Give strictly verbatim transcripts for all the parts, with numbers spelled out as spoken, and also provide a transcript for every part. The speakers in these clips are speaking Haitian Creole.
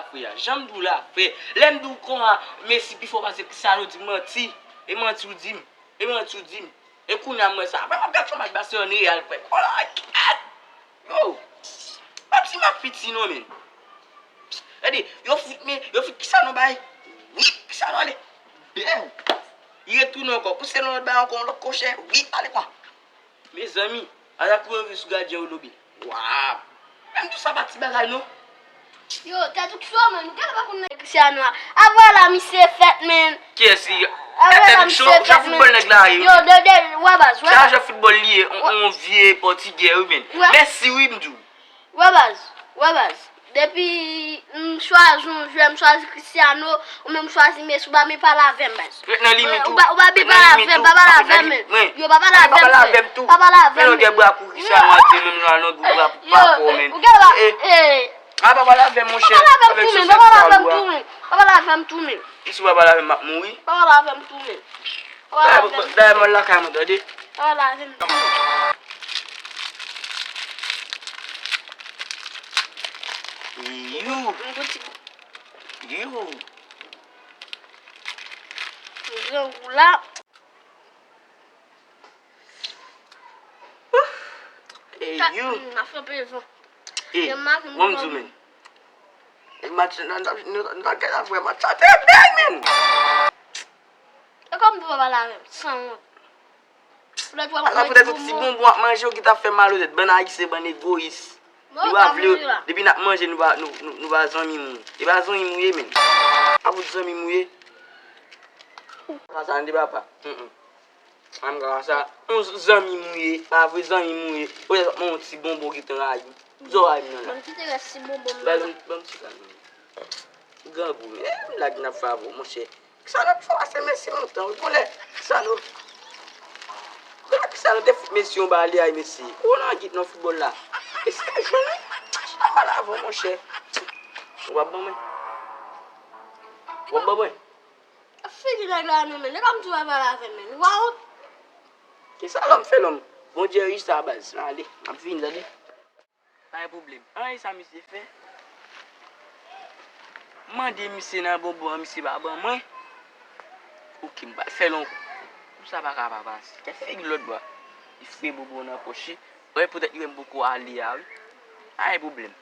Frè, jan m di w la, frè, lè m di w konsa, Messi pi fò pase Cristiano, di m manti. E manti w di m. E manti w di m. E kounye a m wè sa. Frè, m ap gad chomaj Barcelone Real, frè. Kola kèt. Yo. Pa di m ap piti non, men. Gade, yo fout, men, yo fout Cristiano bay. Wi, Cristiano ale. Bèw. Li retounen ankò. Pouse nan lòt bay ankò, yon lòt kwochè. Wi, ale kwa. Mezanmi, ala kouri sou gadyen yo lobe. Waw! Menm tou sa pa ti bagay non. Yo, tèt ou cho, men, ou genlè pa konn nèg Cristiano a. Avwa la, misye fèt, men. Kiyès li? Avwa la, misye fèt, men. Jan foutbòl nèg la ye. Yo, de, de, wè baz, wè baz. Sa jan foutbòl li ye, on, on vye pòtigè, wi, men. Wè. Mèsi, wi, m di w. Wè baz, wè baz. Depi m chwazi yon jwè, m chwazi Cristiano, ou menm m chwazi Messi, ou pa menm pale avè m, baz. Ret nan limit ou. Ou pa, ou pa menm pale avè m, pa pale avè m, men. Yo, pa pale avè m, frè. Pa pale avè m, men. Men longè bra kou Cristiano a di menm jan nan gou bra pou pa fò, men. Yo, ou gen la, eh. A, pa pale avè m, monchè. Pa pale avè m tou, men. Pa pale avè m tou, men. Pa pale avè m tou, men. Si w pa pale avè m, m ap mouri. Pa pale avè m tou, men. Pa pale avè m tou. Dayè, dayè, mwen lakay mwen, tande. Pa pale avè m tou, men. Yo. Yo. Grangou la. Ey, yo. N ap fè pezon. Ey, mwen m di w, men. E match, n, n, n, n, n, n, gade la, frè, match sa te bèl, men. E kòm tou pa pale avè m, sanwont. Ala poutèt yon ti bonbon w ap manje, w ki t ap fè mal o tèt. Bann ayisyen, bann egoyis. Nou pa vle, depi n ap manje, nou pa, nou, nou, nou pa zanmi moun. E pa zanmi moun ye, men. A bout zanmi moun ye. Sa, sa, n te papa. Mm, mm. An m ka sa, yon zanmi m ou ye, pa vre zanmi m ou ye. Ou ye, mwen yon ti bonbon ki te rayi. Zò rayi m nan la. Ban m kite rès ti bonbon m nan. Ban m, ban m ti kal. Grangou, men, e blag n ap fè avè w, monchè. Cristiano pi fò pase Messi lontan, wi, konnen Cristiano. Konnen Cristiano te fout Messi yon bale ay Messi. Ou nan git nan foutbòl la. Messi te jwenn, wi. Chita pale avè w, monchè. Ou ap ban mwen? Ou ap ban mwen? Figi nèg la non, men. Li pa m tou pa pale avè m, men. Ou pa wont? Kisa lòm fè lòm? Bondye rich sa, baz. Ale, m ap vini, tande. Pa gen pwoblèm. Anyen sa misye fè? M mande misye nan bonbon an, misye pa ban mwen. Oke, m pral fè l yon kou. Kou sa pa ka pa pase. Kèt figi lòt bò a. Li fouye bonbon nan pòch li. Wè, poutèt li wè m poko ale a, wi. Pa gen pwoblèm.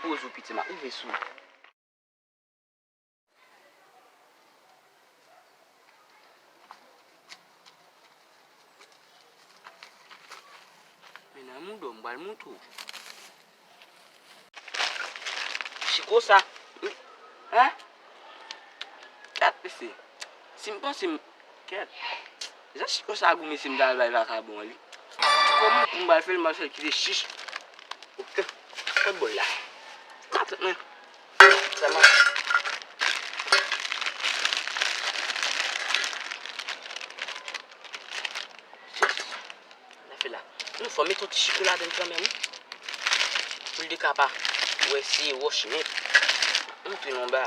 Poze w, piti, m ap rive sou ou. Men nan mouda w, m pral montre w. Chiko sa. Wi. Hein? Kèt, mesye. Si m panse m, kèt. Jan chiko sa gou, mesye, m ta al bay vakabon an, wi. Kòman pou m pral fè l, m pral fè l kite chich. Oke. Kot bòl la? Matant mwen. Sa mache. Yes. Sa fè la. Nou fò mete yon ti chiko ladann kanmenm, wi. Pou l te ka pa wè si e wòch nèt. M tou anba.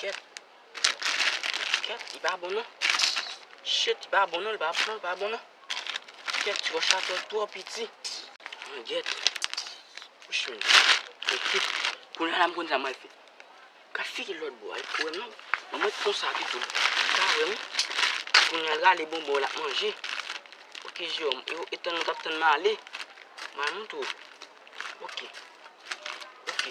Kèt. Kèt, li pa bon non. Shit, li pa bon non, li pa bon non, li pa bon non. Kèt, ti wòch la twò, twò piti. Mwen gèt. Wouch, men. Oke. Kounye a la m konn sa m pral fè. Ka figi lòt bò a, li pou wè m non. Ban mwen konsa pito. Li pa wè m. Kounye a l rale bonbon l ap manje. Oke, Jewòm, e, e tann mwen t ap tann m ale. M al montre w. Oke. Oke.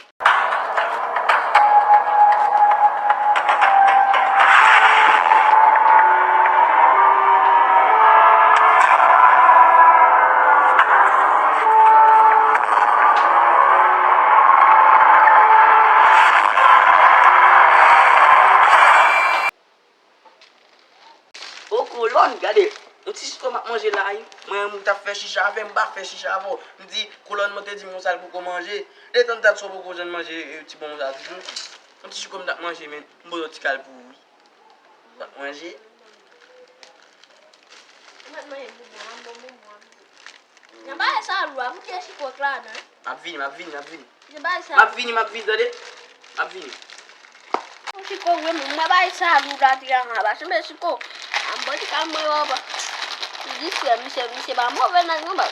O kolòn, gade, yon ti chiko m ap manje la, wi. Mwen menm ou t ap fè chicha avè m, m pa fè chicha avè w. M di, kolòn mwen te di m konsa l poko manje. Detan dat sa w poko janm manje, e, ti bonbon sa toujou. Yon ti chiko m t ap manje, men m poze yon ti kal pou ou, wi. M ap manje. Ou mèt manje bonbon an, m bon bonbon an. Nan bagay sa lou a, pou kiyès ki kwòk ladan? M ap vini, m ap vini, m ap vini. Misye bay sa. M ap vini, m ap vini, tande. M ap vini. Chiko, vre, mwen bay sa lou la ti an anba. Chiko, an bon ti ka mwen yo ba. Li frè, misye, misye pa move nan yon ba.